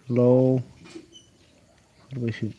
Hello. How do I shoot?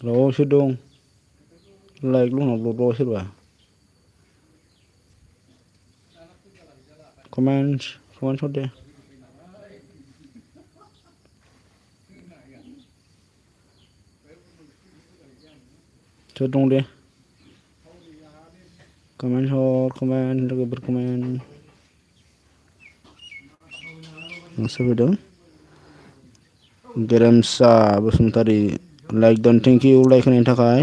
Hello, shoot dong. Like lúc nào bro shoot ba? Comment shoot đi. Shoot dong đi. Comment, lagi berkomen. Masa video. Geremsa Bosumtari like dan thank you like होनायनि थाखाय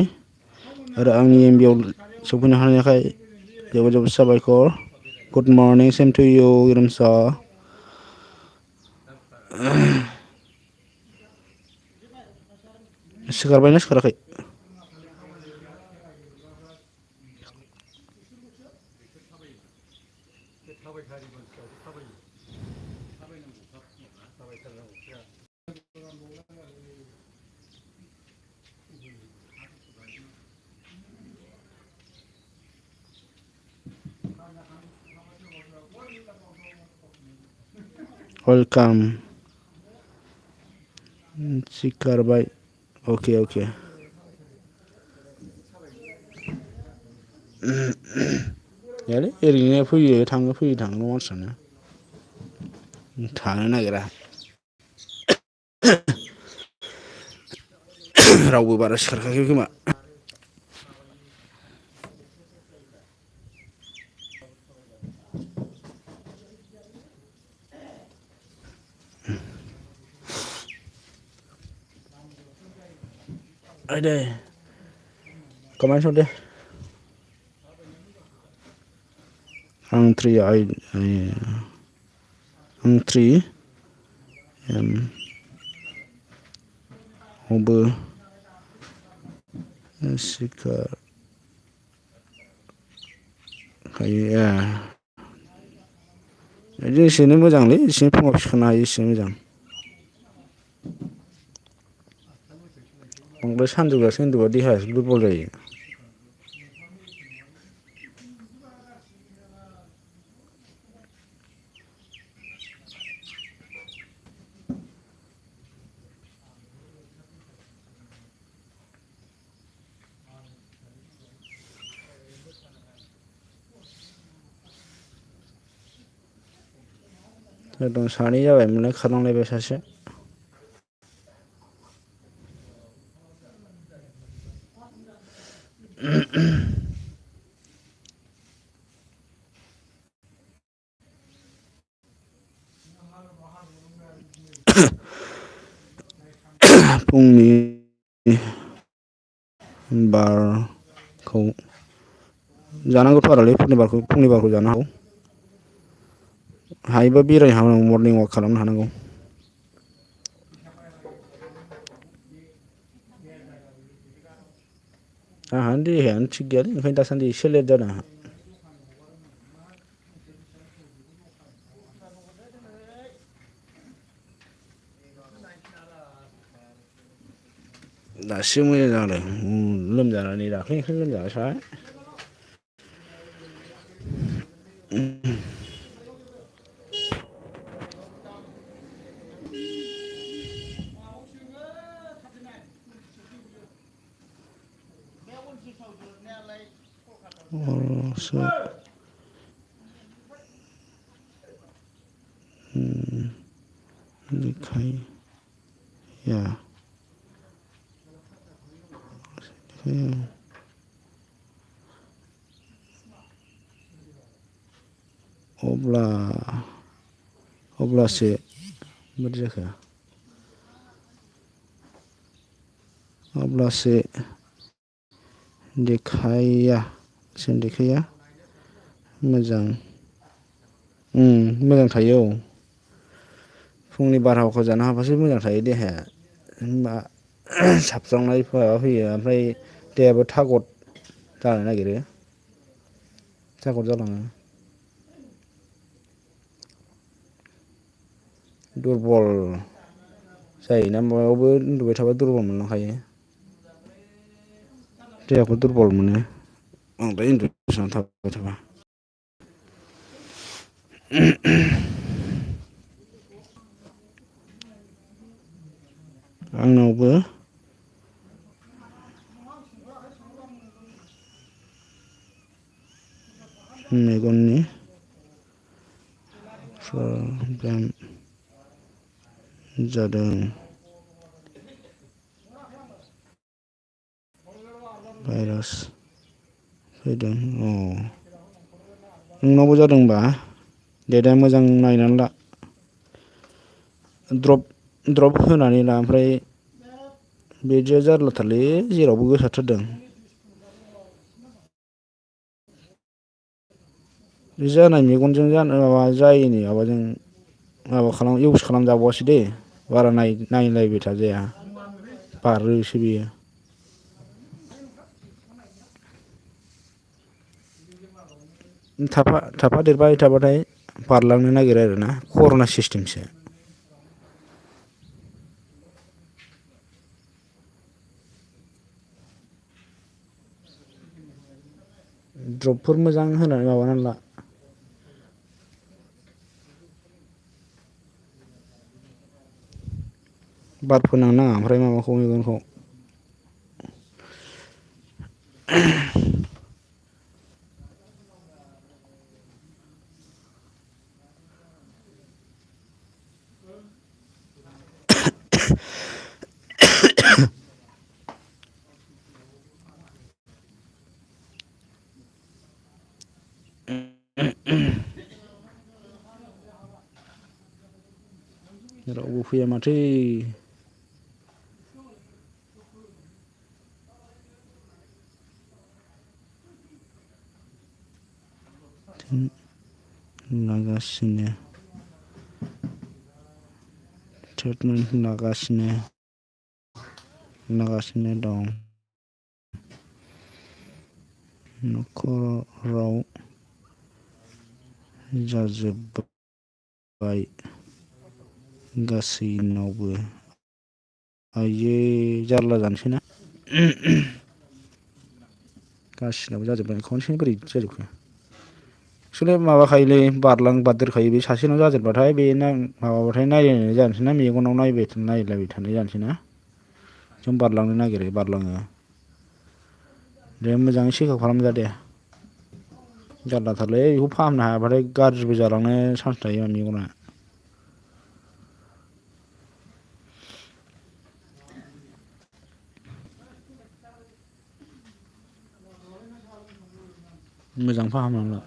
आरो आंनि एमबियाव सफैनो हानायनि थाखाय जोबोद जोबोद साबायखर. Good morning, same to you, Geremsa. सिखारबायना सिखाराखै? Welcome. सिखारबाय. Okay. यालै ओरैनो फैयो थाङो मानसियानो थानो नागिरा. रावबो बारा सिखारखायाखै खोमा. Ada. Comment shoot deh. Ang 3 Ober सिखार हायो बिदि एसेनो मोजांलै एसे फुङाव सिखारनो हायो एसे मोजां बांद्राय सानजौजासे उन्दुबा देहायासो दुरबल जायो दं सानै जाबायमोनलाय खारलांलायबाय सासे फुंनि बारखौ जानांगौथ' आरोलै फुंनि बारखौ जानो हागौ हायोबा बेरायनो हानांगौ मर्निं वाक खालामनो हानांगौ आंहा देहायानो थिग गैयालै ओंखायनो दासान्दि एसे लेट जादों आंहा दासो मोजां जादों लोमजानानै दाख्लैनिफ्रायनो लोमजागासिनो दिखाया अब्लासो बोरै जाखो अब्लासो देखाया मोजां मोजां थायो औ फुंनि बारहावाखौ जानो हाबासो मोजां थायो देहाया होनबा साबस्रांनाय माबा फैयो ओमफ्राय देहायाबो थागद जानो नागिरो थागद जालाङो दुरबल जायोना मायावबो उन्दुबाय थाबा दुरबल मोनलांखायो देहाखौ दुरबल मोनो बांद्राय उन्दुसोनानै थाबाय थाबा आंनावबो मेगननि प्रब्लेम जादों भाइरास फैदों नोंनावबो जादोंबा दे मोजां नायनानै ला द्रप होनानै ला ओमफ्राय बिदिया जारलाथारलै जेरावबो गोसारथारदों बे जानाय मेगनजों माबा जायैनि माबाजों माबा इउस खालामजाबावासै दे बारा नायलायबाय थाजाया बारोसो बेयो थाफा देरबाय थाबाथाय बारलांनो नागिरो आरोना कर'ना सिस्टेमसो द्रपफोर मोजां होनानै माबानानै ला बार फोनांनो नाङा ओमफ्राय माबाखौ मेगनखौ रावबो फैया माथो लागासिनो ट्रिटमेन्ट लागासिनो दं न'खराव जाजोब्बाय गासैनावबो। आइयै जारला जानोसै ना गासिनाबो जाजोब्बाय खनसेनो बोरै जाजोबखो एक्सुलि माबाखायोलै बारदेरखायो बे सासेनाव जाजोबबाथाय बे माबाबाथाय नायलायनाय जानोसै ना मेगनाव नायलायबाय थानाय जानोसै ना जों बारलांनो नागिरो बारलाङो दे मोजाङै चेकआप खालामजा दे जारलाथारलै बेखौ फाहामनो हायाबाथाय गाज्रिबो जालांनो चान्स थायो मेगना मोजां फाहामनांगोन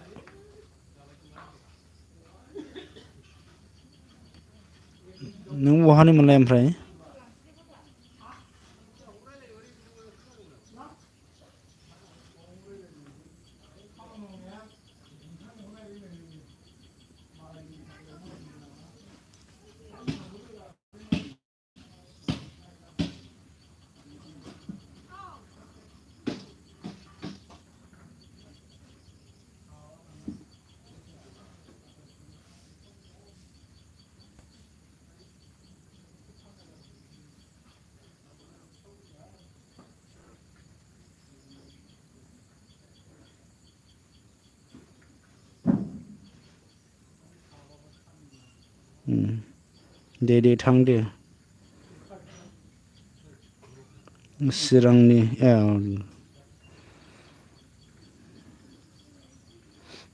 नों बहानि मोननाय ओमफ्राय दे थां दे चिरांनि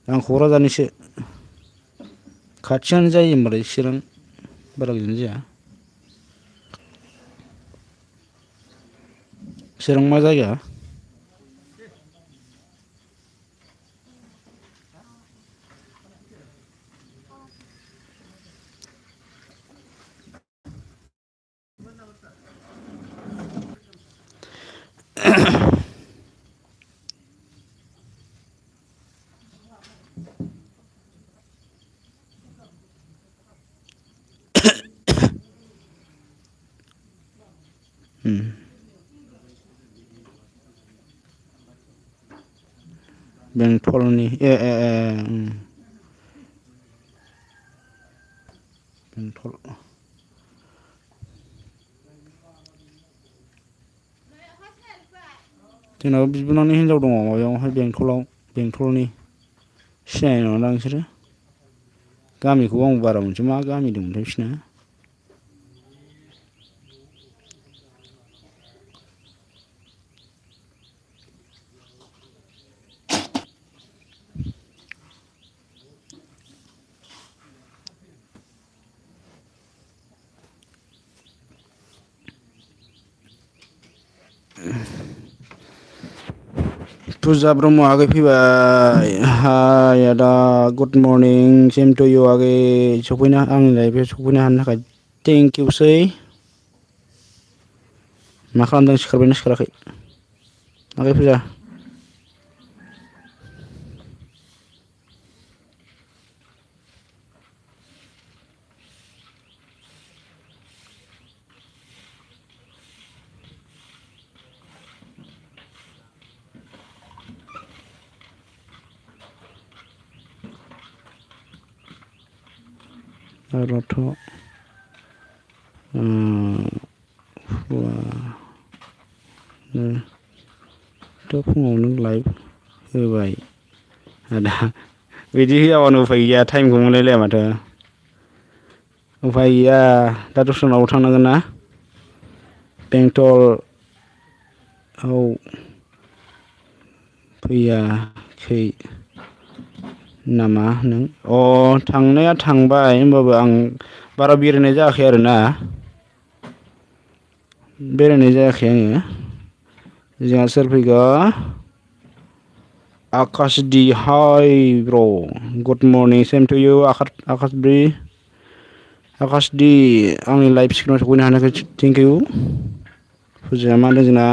आं क'क्राझारनिसो खाथियानो जायो होमबालाय चिरां बारा गोजान जाया चिरां मा जायगा बेंटलनि बेंटल जोंनाबो बिबोनांनि हिनजाव दङ माबायावहाय बेंटलनि सिनायनाय नङादां नोंसोरो गामिखौ आं बारा मोनथिया मा गामि दंमोनथाय बिसिना फुजा ब्रह्म आगै फैबाय हाय आदा good morning same to U आगै सफैनो आंनि लाइफआव सफैनो हानो थाखाय थेंक इउसै मा खालामदों सिखारबायना सिखाराखै आगै फुजा आरोथ' थ' फुङाव नों लाइभ होबाय आदा बिदि होआबानो उफाय गैया टाइमखौ मोनलायलाया माथो उफाय गैया दा दस्रानावबो थांनांगोन ना बेंटल फैयाखै नामा नों थांनाया थांबाय होमबाबो आं बारा बेरायनाय जायाखै आरोना बेरायनाय जायाखै आङो जोंहा सोर फैखो आकाशदि hi bro' good morning same to you आकाशदि आंनि लाइफ स्क्रिनाव सफैनो हानायखाय थेंक इउ फुजाया मा होनदों जोंना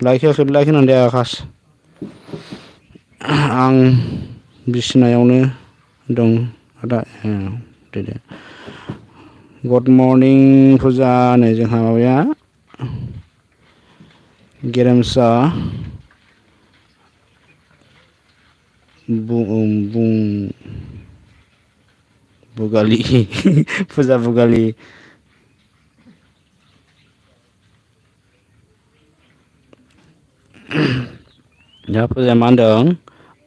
लाइक होनानै दे आकाश आं बिसिनायावनो दं आदा दे गुड मर्निं फुजा नै जोंहा माबाया गेरेमसा बुं बुगालि फुजा बुगालि दा फुजाया मा होनदों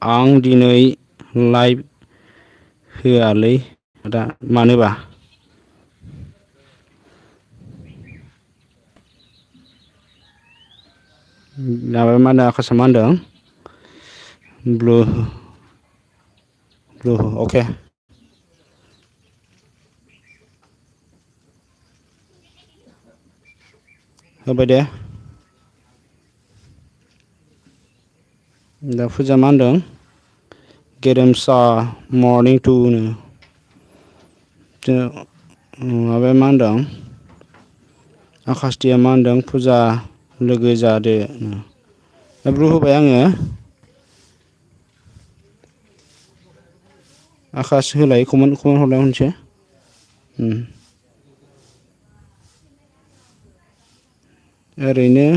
आं दिनै लाइभ होआलै दा मानोबा माबा मा होनदों आकासा मा होनदों ब्लु अके होबाय दे दा फुजा मा होनदों गेरेमसा मर्निं टु नो माबाया मा होनदों आकासथिया मा होनदों फुजा लोगो जादो दा ब्लु होबाय आङो आकाश होलाय कमेन्ट हरलाय मोनसे ओरैनो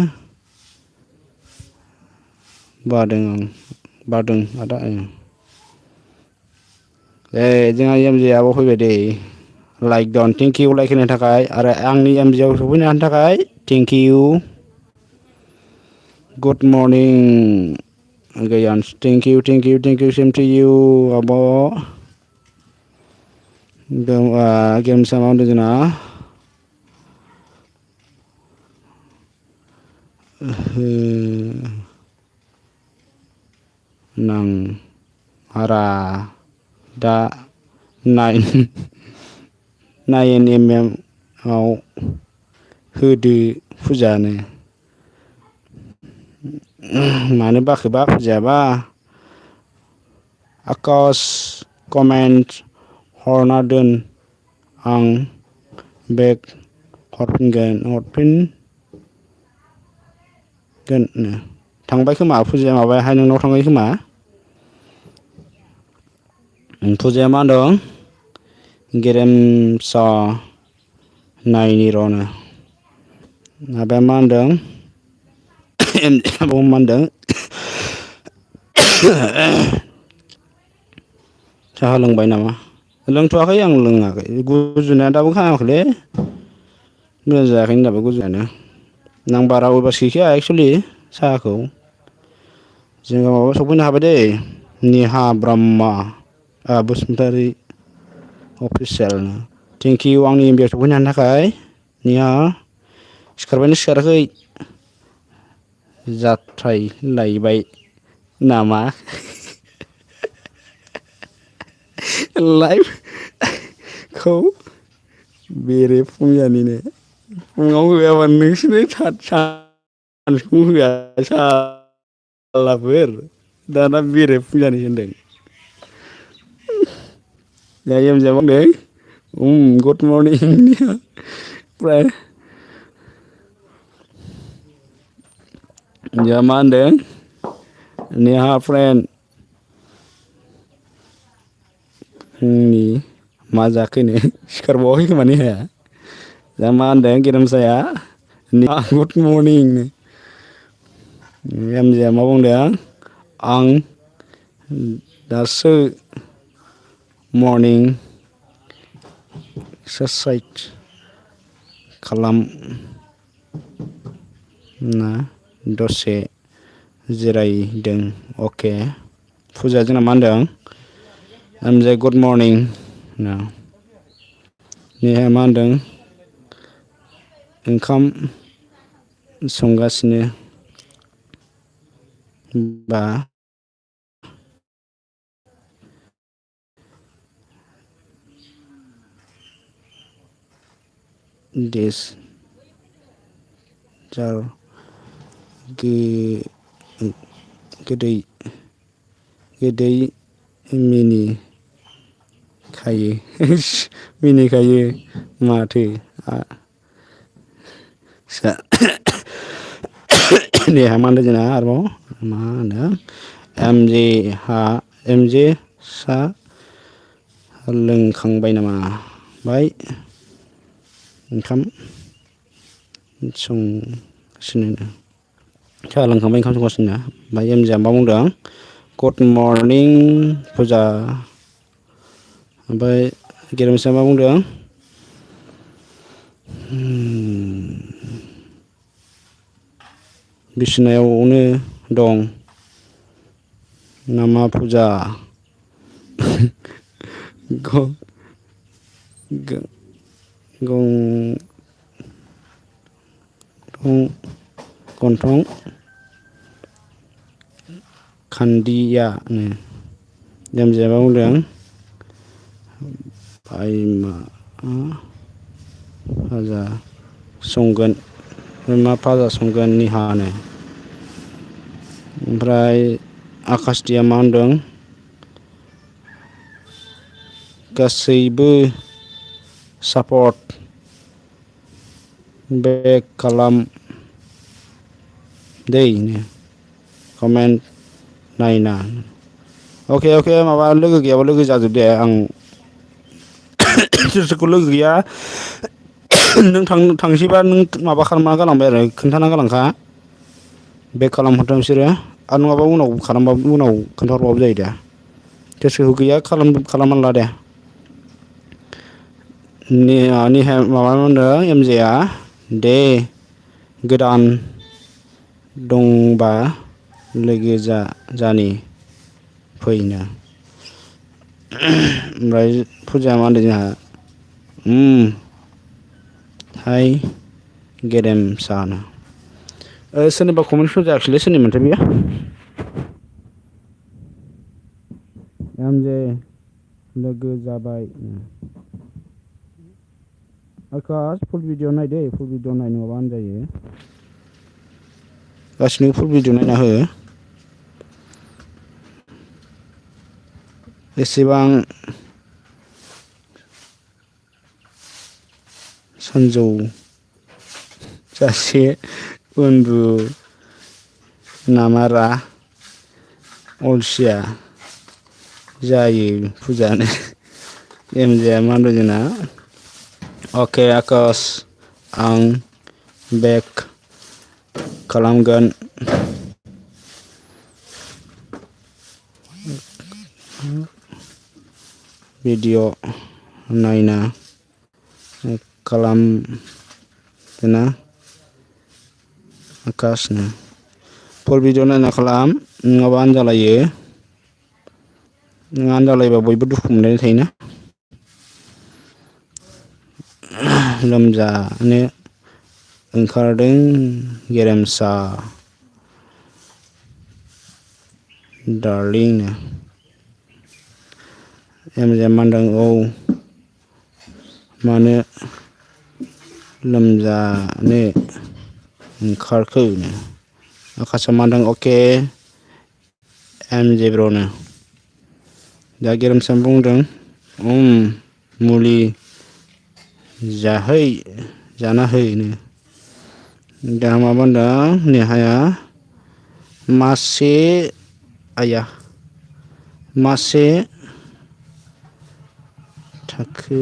बादों आदा जोंहा एमजे आबो फैबाय दे like done thank you like होनो थाखाय आरो आंनि एमजे आव सफैनो हानो थाखाय थेंक इउ गुड मर्निं गैयान thank you same to you आब' गेमसा मा होनदों जोंना नां हारा दा 9 आव होदो फुजानो मानो बाखोबा फुजायाबा आकाश कमेन्ट हरना दोन आं बेग हरफिनगोन थांबाय खोमा फुजाया माबायाहाय नोंनाव थांबाय खोमा फुजाया मा होनदों गेरेमसा नायनि र'नो माबाया मा होनदों मा होनदों साहा लोंबाय नामा लोंथ'वाखै आं लोङाखै गुजुनाया दाबो खामाखैलै मोजां जायाखै दाबो गुजुनायानो नां बारा अयभास गैखाया एक्सुलि साहाखौ जोङो माबा सफैनो हाबाय दै निहा Brahma Basumatary official thank you आंनि एमबिआव सफैनो हानो थाखाय निहा सिखारबायना सिखाराखै जाथ्राय लायबाय नामा लाइभखौ बेरे फुंजानिनो फुङाव होआबा नोंसोरनो सानसुखौ होआ सालाफोर दाना बेरे फुंजानि होनदों दा एमजाया बुंदों गुड मर्निं ओमफ्राय जोंहा मा होनदों नेहा फ्रेन्ड फुंनि मा जाखोनो सिखारबावाखै खोमा नेहाया दा मा होनदों गेरेमसाया गुड मर्निं एमजाया मा बुंदों आं दासो मर्निं एक्सारसाइज खालामना दसे जिरायदों अके फुजाया जोंना मा होनदों एमजे गुड मर्निं नेहाया मा होनदों ओंखाम संगासिनो बा देस जार गोदै मिनिखायो माथो नेहा मा होनदों जोंना आरोबाव मा होनो एमजे सा लोंखांबाय नामा बाय ओंखाम संगासिनो साहा लोंखांबाय ओंखाम संगासिनो ओमफ्राय एमजेआ मा बुंदों गुड मर्निं फुजा ओमफ्राय गेरेमसाया मा बुंदों बिसिनायावनो दं नामा फुजा गन्थं खान्दिया देमजाया मा बुंदों मा फाजा संगोन मा फाजा संगोन निहानो ओमफ्राय आकाशदिया मा होनदों गासैबो सापर्ट बेक खालाम दै कमेन्ट नायना अके माबा लोगो गैयाबा लोगो जाजोब दे आं सोरखौ लोगो गैया नों थांसैबा नों माबा खालामना गालांबाय आरो खोन्थाना गालांखा बेक खालामहरथों बिसोरो आरो नङाबा उनाव खालामबाबो उनाव खोन्थाहरबाबो जायो दे गोसोखौ गैया खालामना ला दे माबा होनदों एमजेआ दे गोदान दंबा लोगो जानि फैनो ओमफ्राय फुजाया मा होनदों जोंहा हाय गेरेमसानो सोरनिबा कमेन्टफोर जायाखैलै सोरनिमोनथाय बेयो एमजे लोगो जाबाय आकाश फुल भिडिअ नायदे फुल भिडिअ नाय नङाबा होनजायो गासिनिबो फुल भिडिअ नायना हो एसेबां सानजौ जासे नामारा अलसिया जायो फुजानो एमजेआ मा होनदों जोंना अके आकाश आं बेक खालामगोन भिडिअ नायना खालामदोना आकाशनो फुल भिडिअ नायना खालाम नङाबा आनजालायो नों आनजालायोबा बयबो दुखु मोनलायनाय थायोना लोमजानो ओंखारदों गेरेमसा डार्लिंनो एमजे मानदों औ मानो लोमजानो ओंखारखो आकाशआ मानदों अके एमजे ब्र'नो दा गेरेमसा बुंदों मुलि जाना हैनो दा मा बुंदों नेहाया मासे थाखो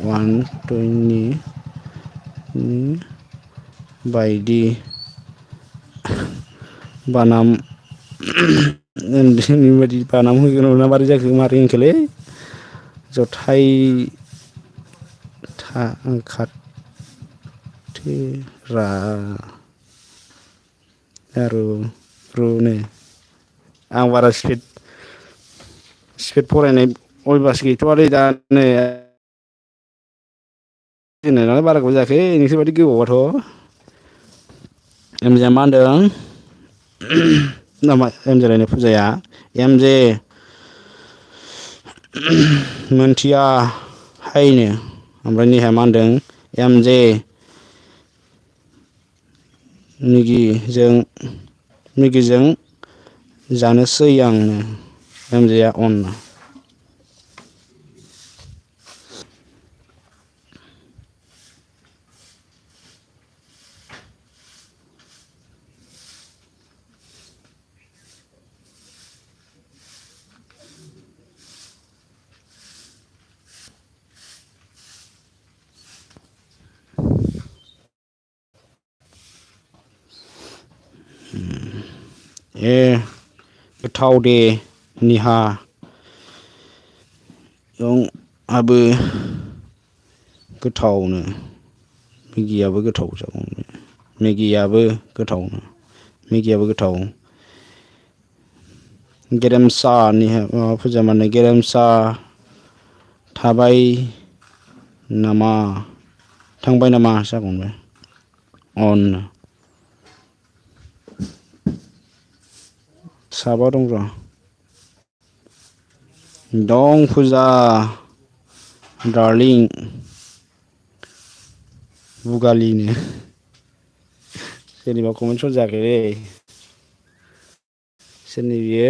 120 बायदि बानाम उन्दैनि बायदि बानाम होगोन ना मारै जाखो मारै होनखोलै जथाय खाथेरा रुनो आं बारा स्पिड फरायनाय अयबास गैथ'वालै दा नै नालाय बारा गोबाव जायाखै नोंसोर बायदि गोबावबाथ' एमजेआ मा होनदों नामा एमजे लायनो फुजाया एमजे मोनथिया हायनो ओमफ्राय नेहाया मा होनदों एमजे मिगिजों जानोसै आंनो एमजेआ अन ए गोथाव दे निहा आबो गोथावनो मेगियाबो गोथाव जागौनो मेगियाबो गोथाव गेरेमसा माबा फुजा माने गेरेमसा थाबाय नामा थांबाय नामा जागौमोन अन साबा दं र' दं फुजा डार्लिं बुगालिनो सोरनिबा कमेन्ट स जायाखै रे सोरनि बियो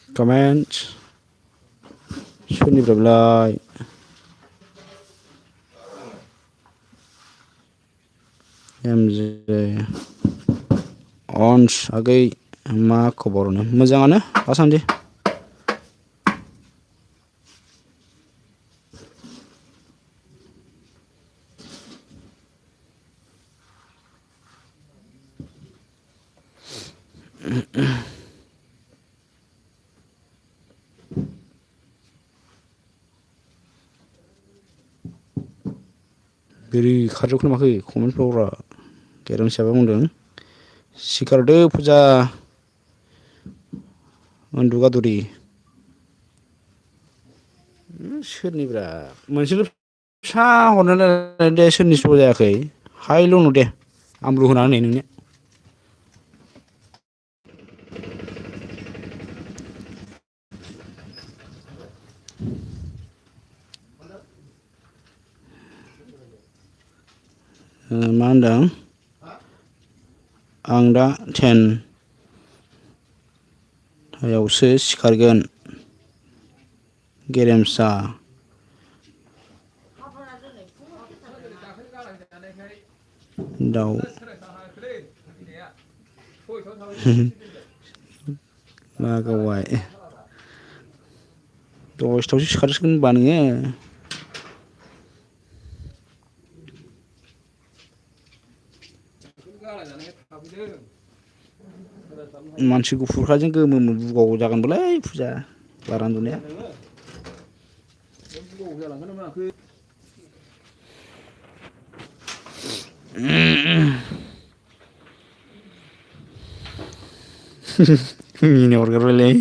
कमेन्ट सोरनिफ्राय बेलाय एमजे अन्स आगै मा खबरनो मोजाङानो दासान्दि बोरै खारजोबखो माखो कमेन्टफ्राव गेरेमसायाबो बुंदों सिखारदो फुजा उन्दुगादुरि सोरनिब्रा मोनसेल' फिसा हरनाय दे सोरनि स' जायाखै हायल' नु दे आमलु होना होनाय नोंनो मा होनदों आं दा 10 आवसो सिखारगोन गेरेमसा दाउ लागावबाय 10थासो सिखारसिगोन होनबा नोङो मानसि गुफुरखाजों गोमो बुगाव जागोनबोलाय फुजा बारा उन्दुनाया मिनिनो हरगारबायलै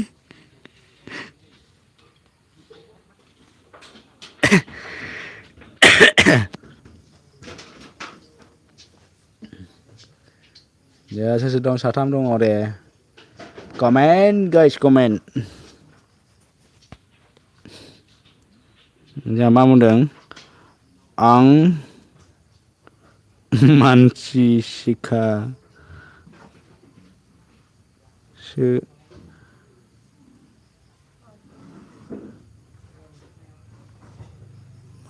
सोर सोर दं साथाम दङ दे कमेन्ट गाइस कमेन्ट जोंहा मा बुंदों आं मानसि सिखासो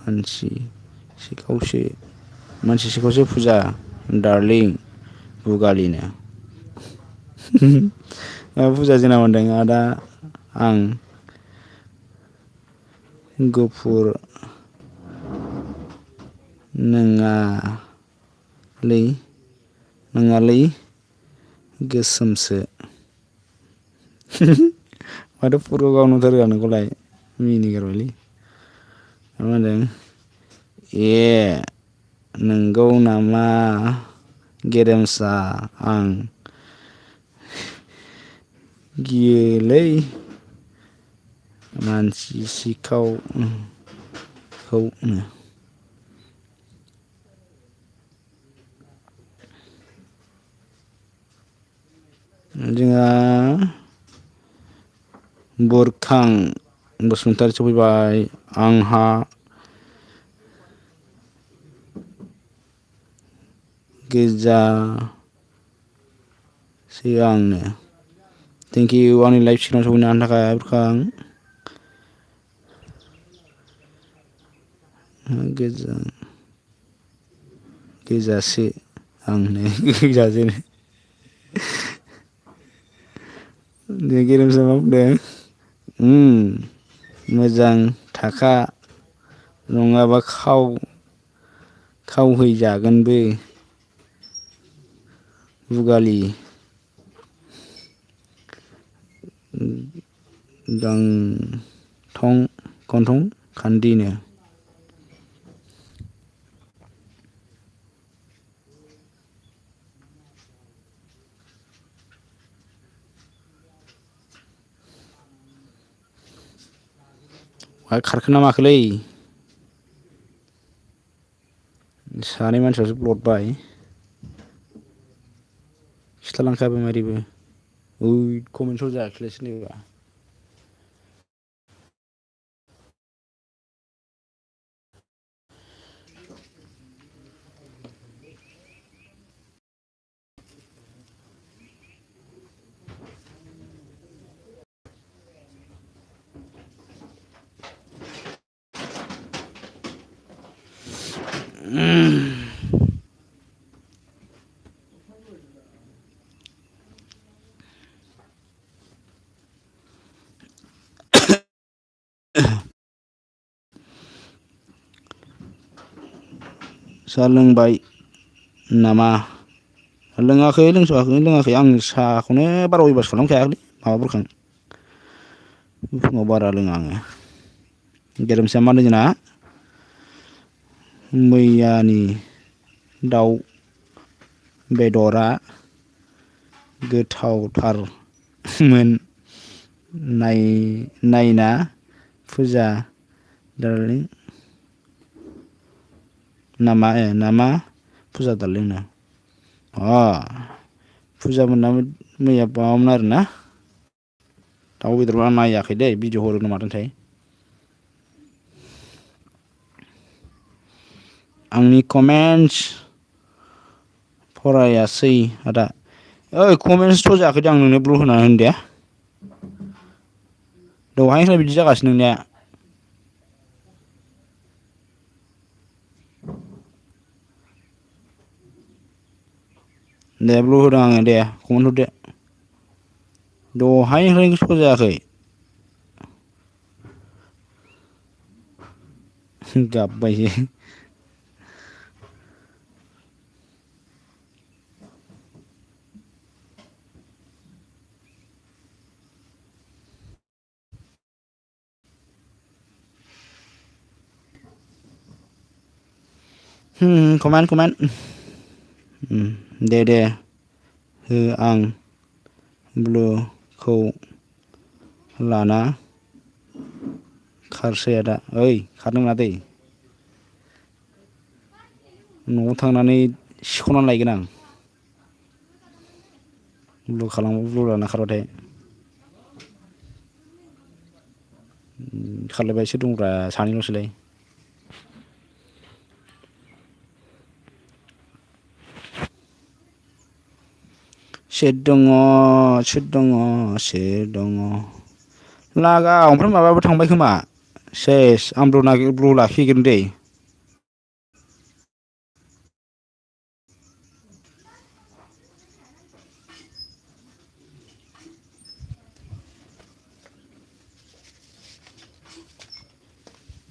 मानसि सिखावसो फुजा डार्लिं बुगालिनो फुजा जोंना मोनदों आदा आं गुफुर नङालै गोसोमसो माथो फुरखौ गावनो नुथारो नोंखौलाय मिनिगारबायलै मा होनदों ए नंगौ नामा गेरेमसा आं गियोलै मानसि सिखावखौनो जोंहा बुरखां बसुमतारी सफैबाय आंहा गोजासै आंनो थेंक इउ आंनि लाइफ सिगाङाव सफैनो हानो थाखाय बुरखां गोजासो आंनो गोजासो दे गेरेमसा मा बुंदों? मोजां थाखा नङाबा खावहैजागोनबो बुगालि गन्थं खान्दिनो खारखोना माखोलै सानै मानसियासो ब्लदबाय खिथालांखाबाय मारैबो ओइ कमेन्टस जायाखैलै सोरनिबा साहा लोंबाय नामा? लोङाखै आं साहाखौनो बारा अयबास खालामखायाखैलै माबा बुरखां फुङाव बारा लोङा आङो गेरेमसाया मा होनदों जोंना मैयानि दाउ बेदरा गोथावथारमोन नायना फुजा दारलिं नामा फुजा दारलिंनो फुजामोन मैया माबामोन आरोना दाउ बेदरबो आं नायाखै दै भिडिअ हरो ना मादोंथाय आंनि कमेन्टस फरायासै आदा ओइ कमेन्टसथ' जायाखै दे आं नोंनो ब्लक होनानै होन दे दहायनिफ्राय बिदि जागासिनो नोंनिया दे ब्लक होदों आङो दे कमेन्ट हरदो दहायनिफ्रायनो स' जायाखै गाबबायसो कमेन्ट दे हो आं ब्लुखौ लाना खारसै आदा ओइ खारनो मोना दै न'आव थांनानै सिख'नानै लायगोन आं ब्लु खालामबा ब्लु लाना खारबाथाय खारलायबाय सोर दंब्रा सानैल'सोलाय सोर दङ लागाव ओमफ्राय माबाबो थांबाय खोमा सेस आं ब्लु लाखिहैगोन दै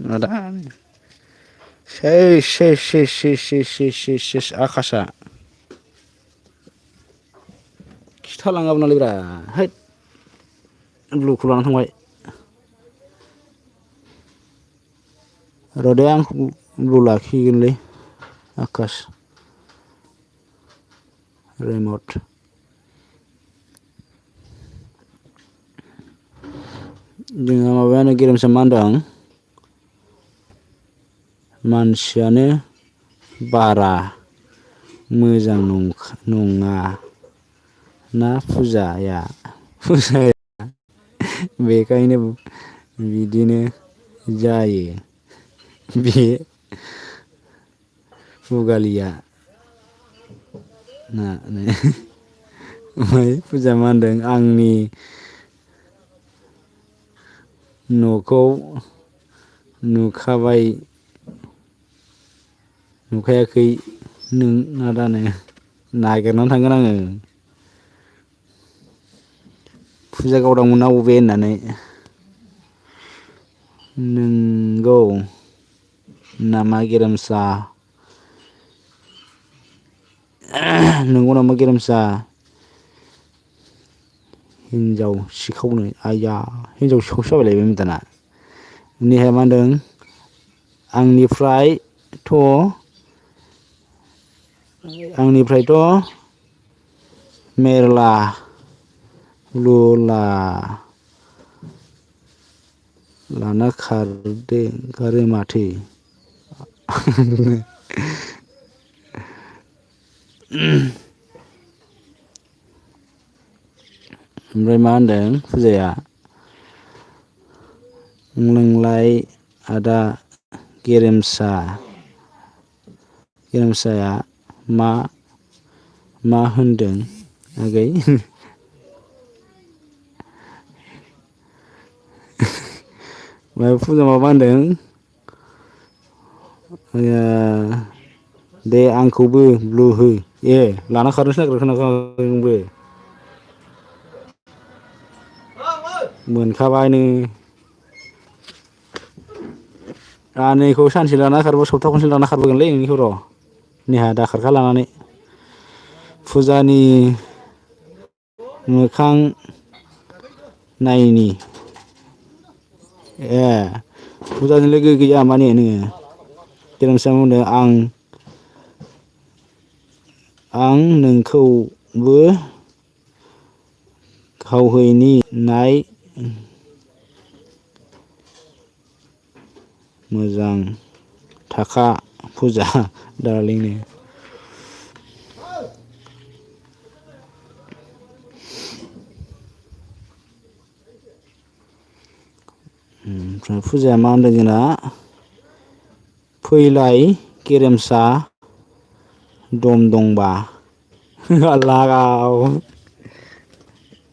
आदा सेस आकासा खिथालाङाबो नालायब्रा हैद ब्लुखौ लाना थांबाय र' दे आं ब्लु लाखिगोनलै आकास रिमट जोंहा माबायानो गेरेमसा मा होनदों मानसियानो बारा मोजां नङा ना फुजाया बेखायनो बिदिनो जायो बे बुगालिया ना ओमफ्राय फुजा मा होनदों आंनि न'खौ नुखायाखै नों आदानो नागिरनानै थांगोन आङो फुजा गावदांमोन ना बबे होननानै नोंगौ नामा गेरेमसा नंगौ नामा गेरेमसा हिन्जाव सिखावनो आइया हिन्जाव सिखावसो जाबायलायबायमोन दाना नेहाया मा होनदों आंनिफ्रायथ' मेरला लुला लाना खारो माथो ओमफ्राय मा होनदों फुजाया नोंलाय आदा गेरेमसाया मा होनदों आगै फुजा माबा होनदों दे आंखौबो ब्लु हो लाना खारनोसो नागिरदों खोनाखै नोंबो मोनखाबाय नो नैखौ सानसे लाना खारबा सप्ता खनसे लाना खारबोगोनलै नोंनिखौ र' नेहा दाखारखा लानानै फुजानि मोखां नायनि फुजानि लोगो गैया माने नोङो गेरेमसा बुंदों आं नोंखौबो खावहैनि नाय मोजां थाखा फुजा दार्लिंनो ओमफ्राय फुजाया मा होनदों जोंना फैलाय गेरेमसा दम दंबा लागाव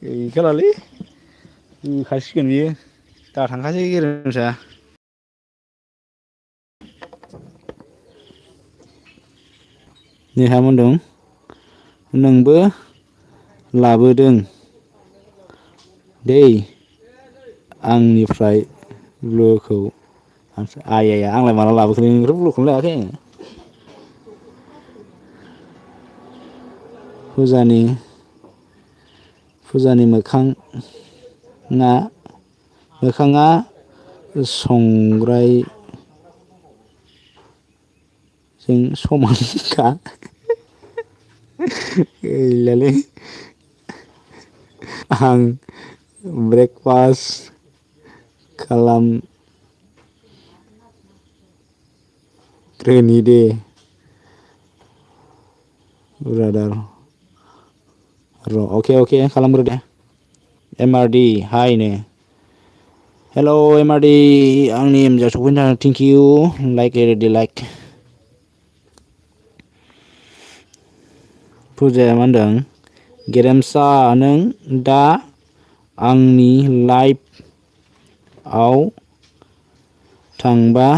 गैखालालै होखासिगोन बियो दा थांखासै गेरेमसा नेहा बुंदों नोंबो लाबोदों दै आंनिफ्राय ब्लुखौ आइया आंलाय माला लाबोखो नोंनिफ्राय ब्लुखौनो लायाखै आङो फुजानि मोखाङा संग्रायजों समानखा गैलालै आं ब्रेकफास्ट खालामग्रोनि दे ब्रादार अके खालामग्रो दे MRD हायनो हेल' MRD आंनि एमजा सफैनो थाखाय थेंक इउ लाइक फुजाया मा होनदों गेरेमसा नों दा आंनि लाइफआव थांबा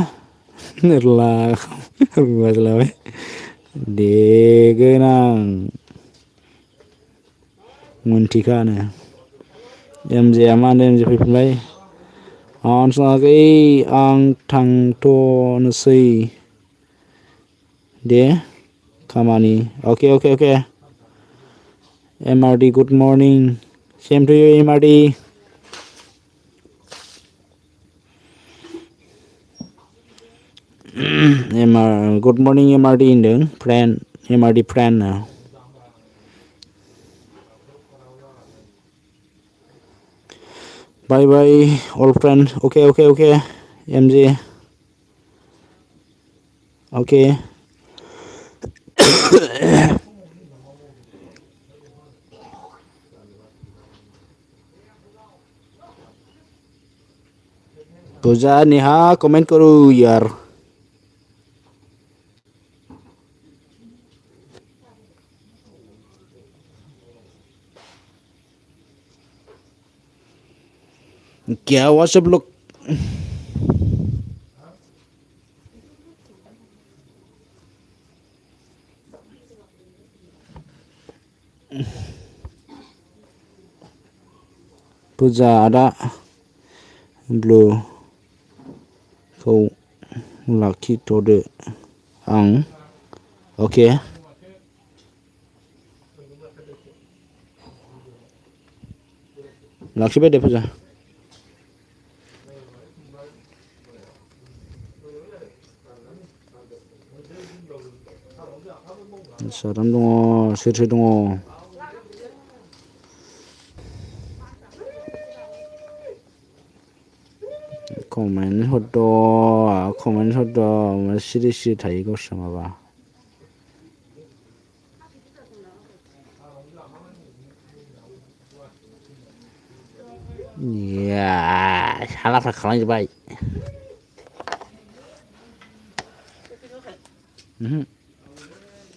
देगोन आं मोनथिखानो एमजेया मा होनो एमजे फैफिनबाय आं थांथ'नोसै दे खामानि अके MRD good morning same to U MRD good morning MRD होनदों फ्रेन्ड MRD फ्रेन्ड बाय अल फ्रेन्ड अके MJ अके पूजा नेहा कमेंट करो यार क्या हुआ सब लोग फुजा आदा ब्लु खौ लाखिथ'दो आं अके लाखिबाय दे फुजा साथाम दङ सोर सोर दङ कमेन्ट हरद' सिरि सिरि थायो गावस्रा माबा या सालाफ्रा खालामजोब्बाय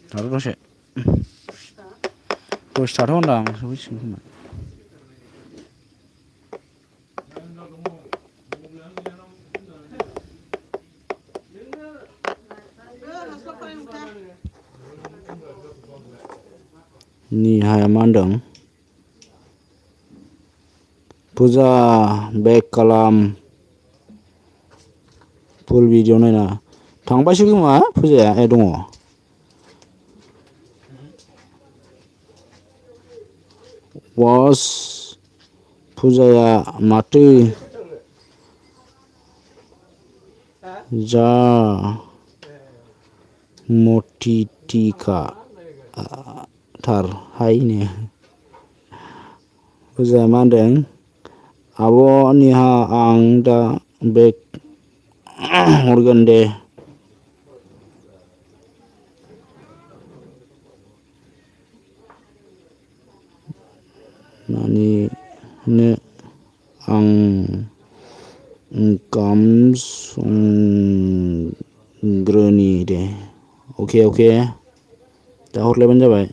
थाथ' दसे थाथ' होनदां सफैसिगोन खोमा निहाया मा होनदों फुजा बेक खालाम फुल भिडिअ नायना थांबायसो खोमा फुजाया दङ वास फुजाया माथो जा मटिटिका थार हायनो फुजाया मा होनदों आब' निहा आं दा बेक हरगोन दे नानिनो आं ओंखाम संग्रोनि दे अके दा हरलायबानो जाबाय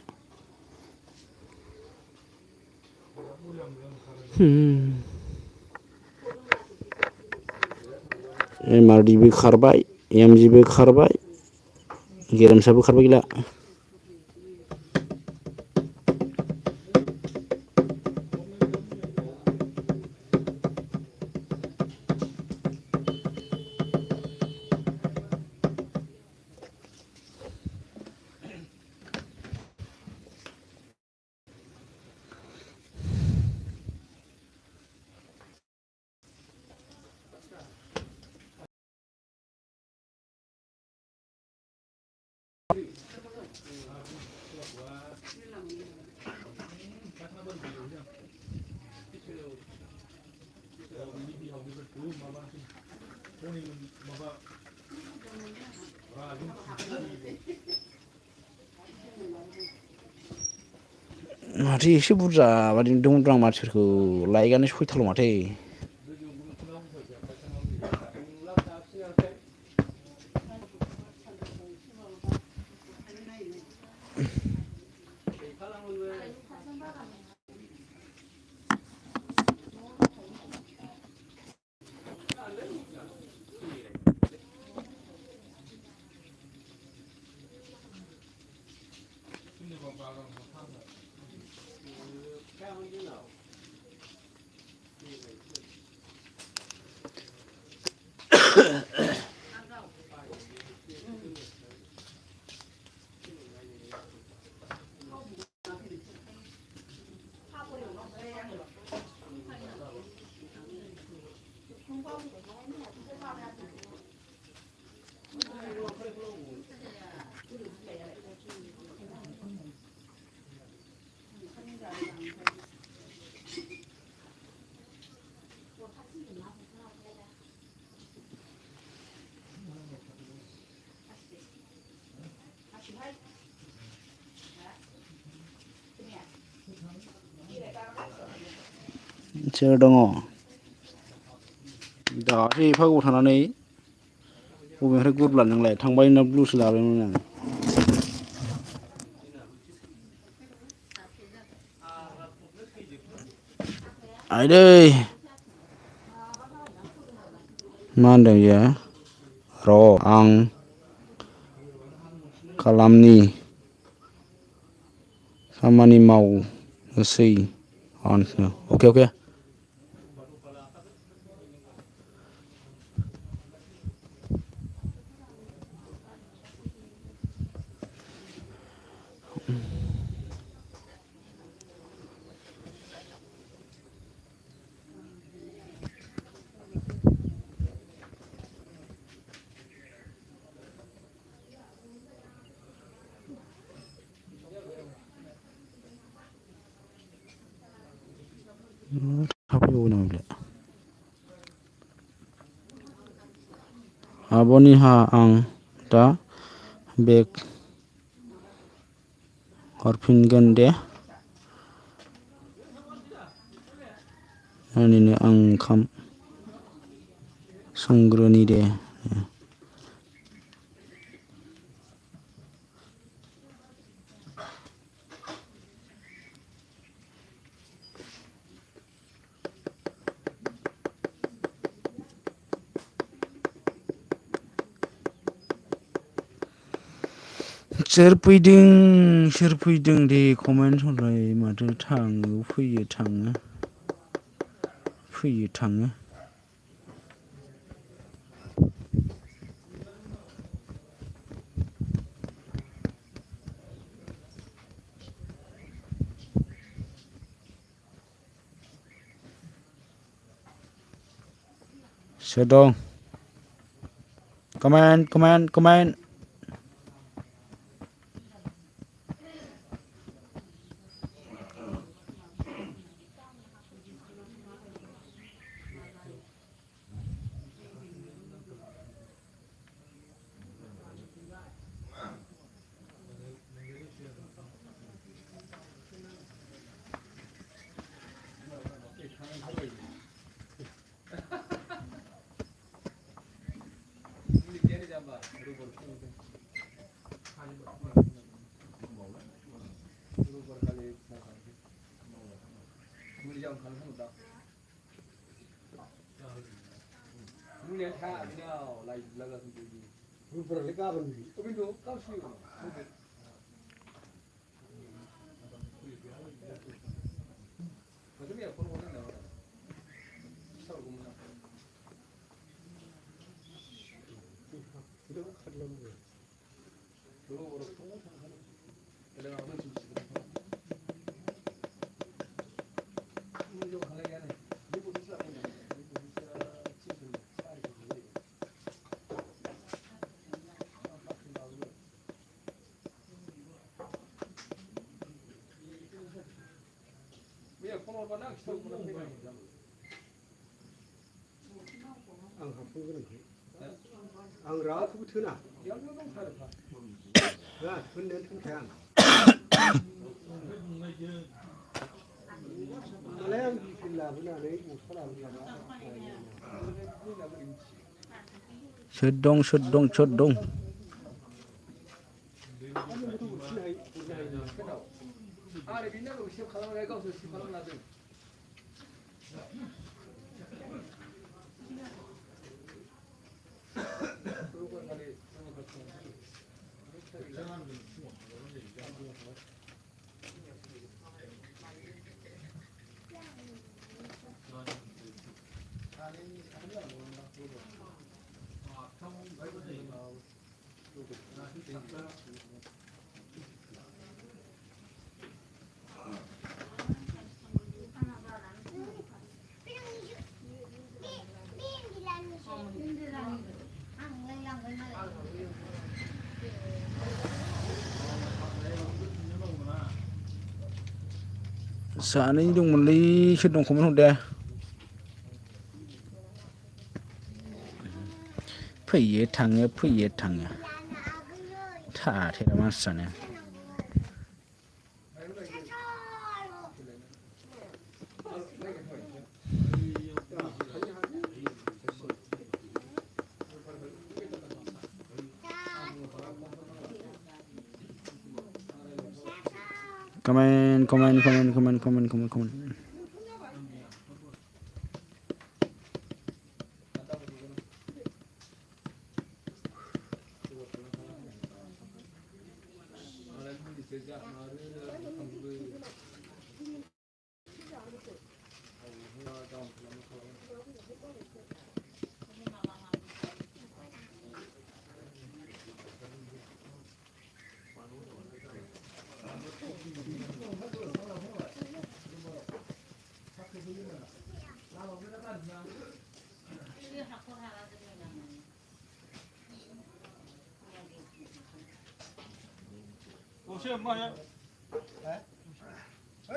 एमआरडिबो खारबाय एमजिबो खारबाय गेरेमसाबो खारबाय गैला माथो एसे बुरजा बादि नुदोंमोन आं मानसिफोरखौ लाइकआनो सयथाल' माथो सोर दङ दासो एफा गोबाव थानानै बबेनिफ्राय गुरब्ला नोंलाय थांबाय ना ब्लुसो लाबायमोन आं आइदै मा होनदों बियो र' आं खालामनि खामानि मावनोसै अके थाफैबावो नामा बेलाय आब'निहा आं दा बेग हरफिनगोन दे नानिनो आं ओंखाम संग्रोनि दे सोर फैदों दे कमेन्ट हरलाय माथो थाङो फैयो थाङो सोर दं कमेन्ट आं रावखौबो थोना थोननायानो थोनखाया आं मालाय आं बिफिन लाबोनानै गस्ला लाबोनानै सोर दं सानै दंमोनलै सोर दं कमेन्ट हरदे फैयो थाङो थाथेरा मानसियानो कमेन्ट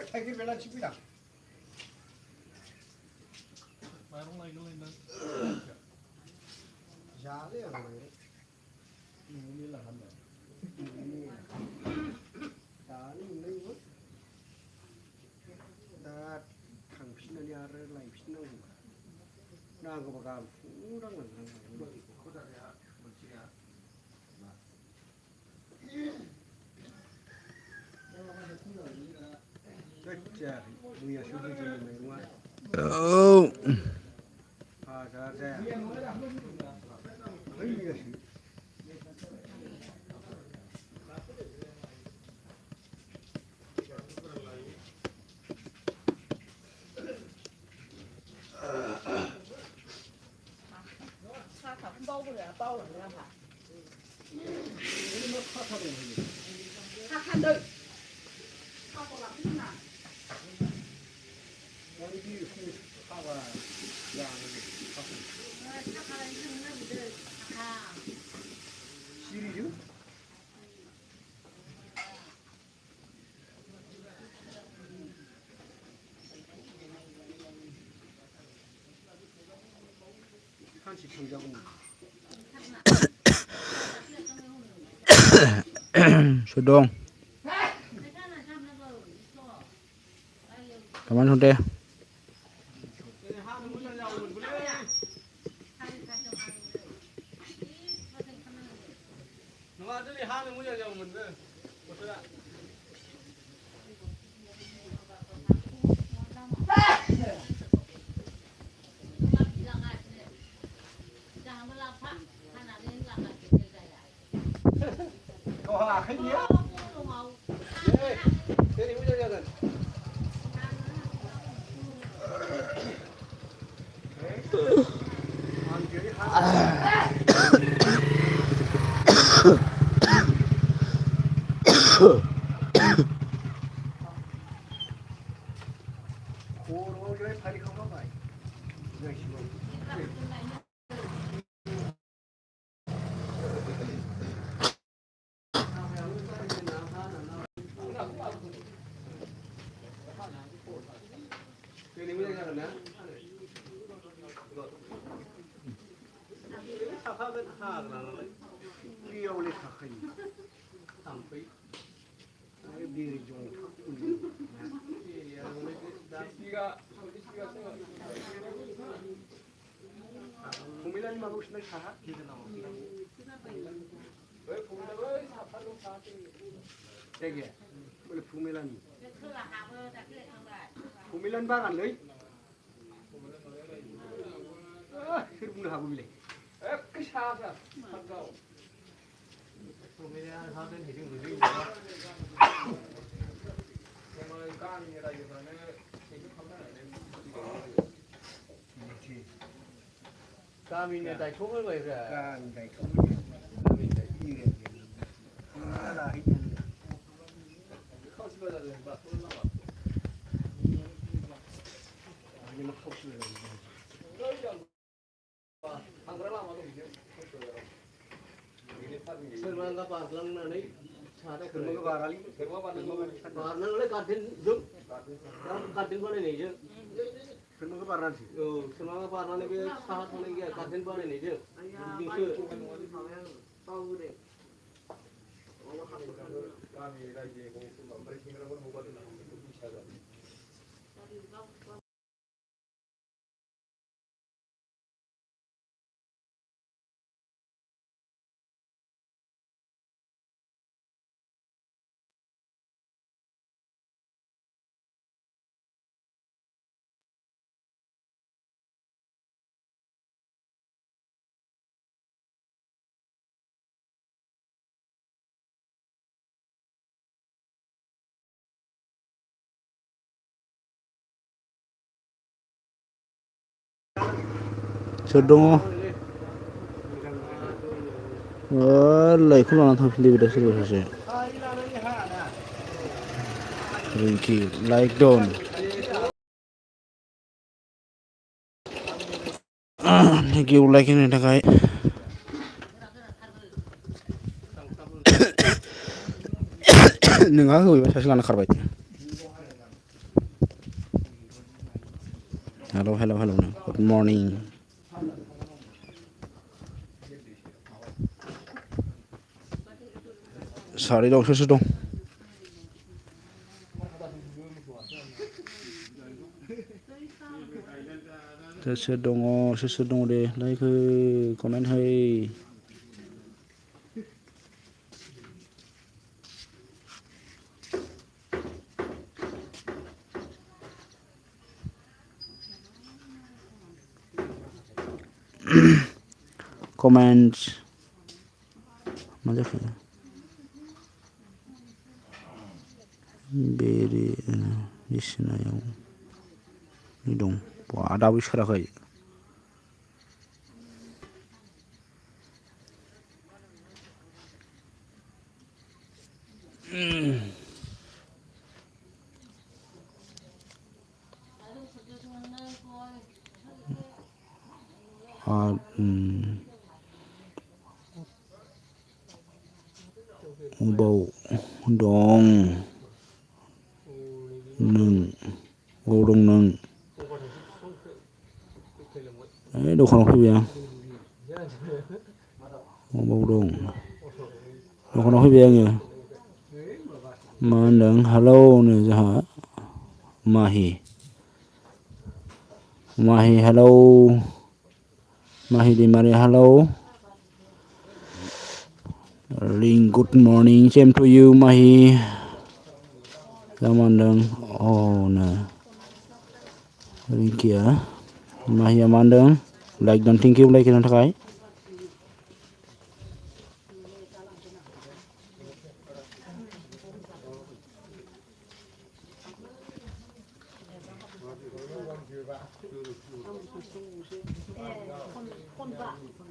थाइगिर बेलाथि फैदां जाले आं माने दानो मोननायबो दा थांफिननानै आरो लायफिननांगौ नांगौबा गाबोन फुङाव जायाखै मैयासो गोजोन मैगङा हाजार जाया मैयासो 시리즈? 한식 정자고 Sudong. Kaman hode. 아니야? 대리 무장장은 고로에 발이 가만 봐. Oleh kakak ini, sampai diri jong Pumila ni bagus na sah. Sige, boleh pumila ni. Pumila ni bagan leh. Sir pun dah boleh. Kesah sah. Pumila hasil hidup hidup. Kalau kan ni raya mana hidup kamera ni. Kami ni dah cukup baik dah. Kami dah cukup. Kami dah ini. Kita dah ini. Kau sebab dah lepas tu lama. Ini macam tu lah. Angkara lama tu ni. Sermangga paslang nani. Sermangga barali. Barang oleh katin jum. Katin mana ni je? Sermangga barang sih. Oh, sermangga barang ni ke sahat mana ke? Katin mana ni je? Jingsu. Tahu deh. Kami lagi memberi tinggal pun buat itu bisa dah. Sudong. Walai kulo na thapli bida suru sese. Rinki like down. Thank you like ini takai. Nengah gue masih lana karbat. Hello, hello, hello. Good morning. Sorry dong, susu dong. Susu dong deh. Like comment hey. Comments. Mana sih? Beri di sini yang ini dong. Wah, ada wis kerakai. Bau dong nung dong nung đâu không phải vậy bau dong đâu không phải vậy nhỉ mà đừng hello nữa hả mahi hello mahi di mari hello Ring good morning, same to you, Mahi. Amandang, oh no. Ring kia, Mahi Amandang. Like don't think you like it on the guy.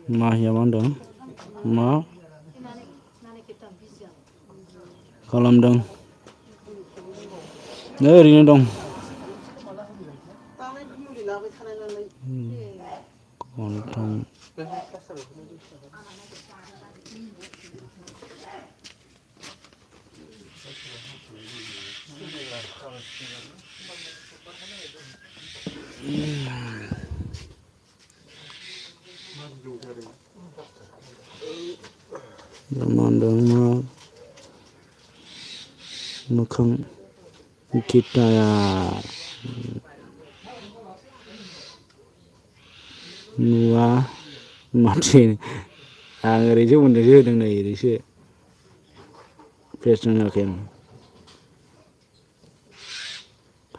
Mahi Amandang, ma. Kalamdang. Ini dong. Kontang. Mandang ma. Mukang kita ya nua mati angin itu bener juga dengan ini sih personal kan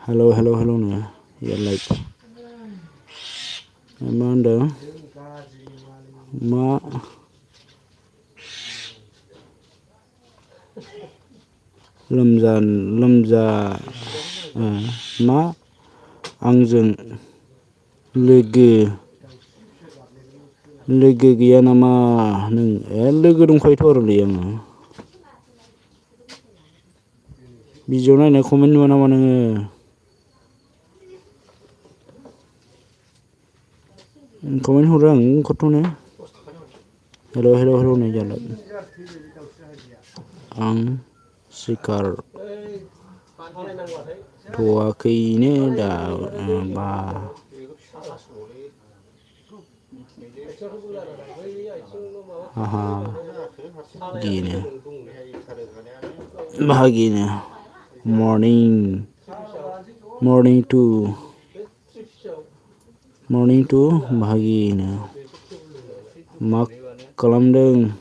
hello nih ya like Amanda ma lemza ma angjung logo gaya nama neng logo dongखायोथ' आरो आङो video नायनाय comment नुवा नामा नोङो comment हरो आं खथ'नो हेल' होननाय जालाय आं सिखार थ'वाखैनो दा बा bahagianya morning to bahagianya mak kalamdeng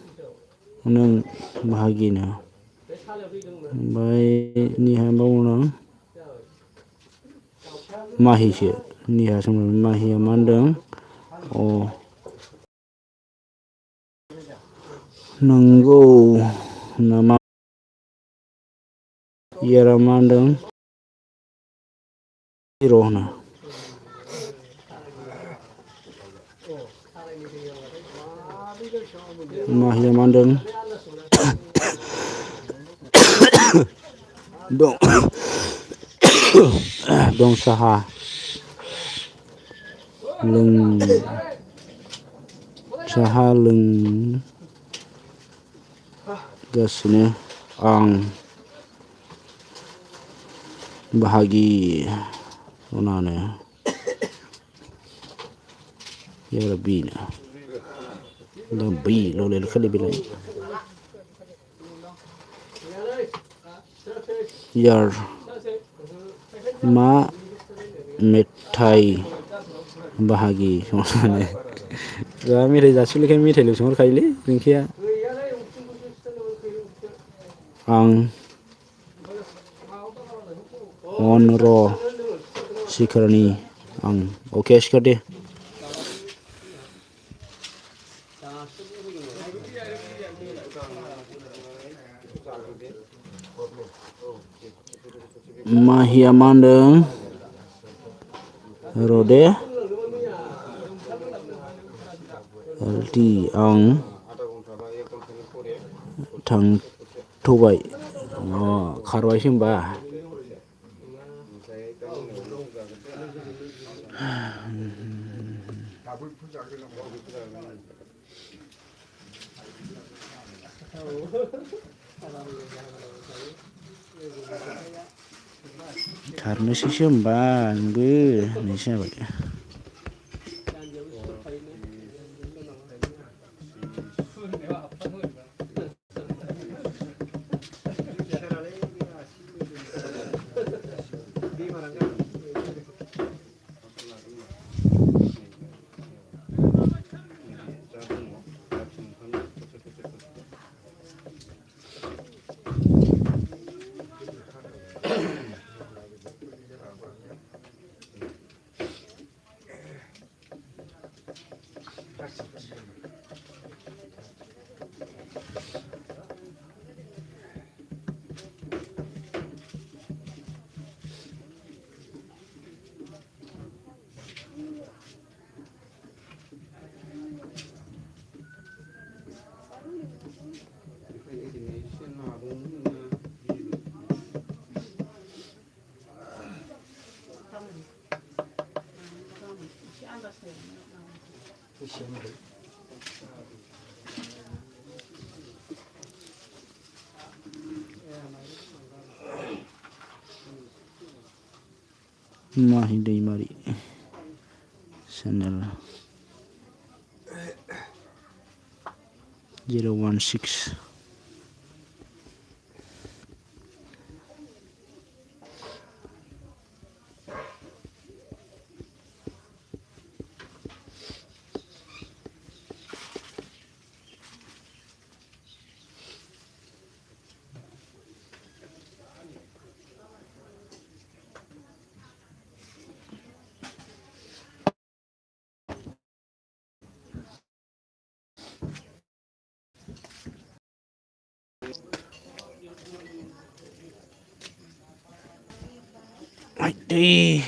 neng bahagianya baik niha bangunan mahi sih niha sama mahi amandeng oh nanggo nama Yara mandang Rohna Mahya mandang dong saha leng gasnya ang bahagi onay Yara B now. The B, low little calibre. Yar ma metai bahagi. Gak metai jasuli kan metai lu sumur kaili, ringkia. Ang onro sikarani ang okay sekali. Mahia mandeng rode alti ang tang tabay kharwai simba karena simba nbe nisha ba Mahindai mari channel 016 Aduh.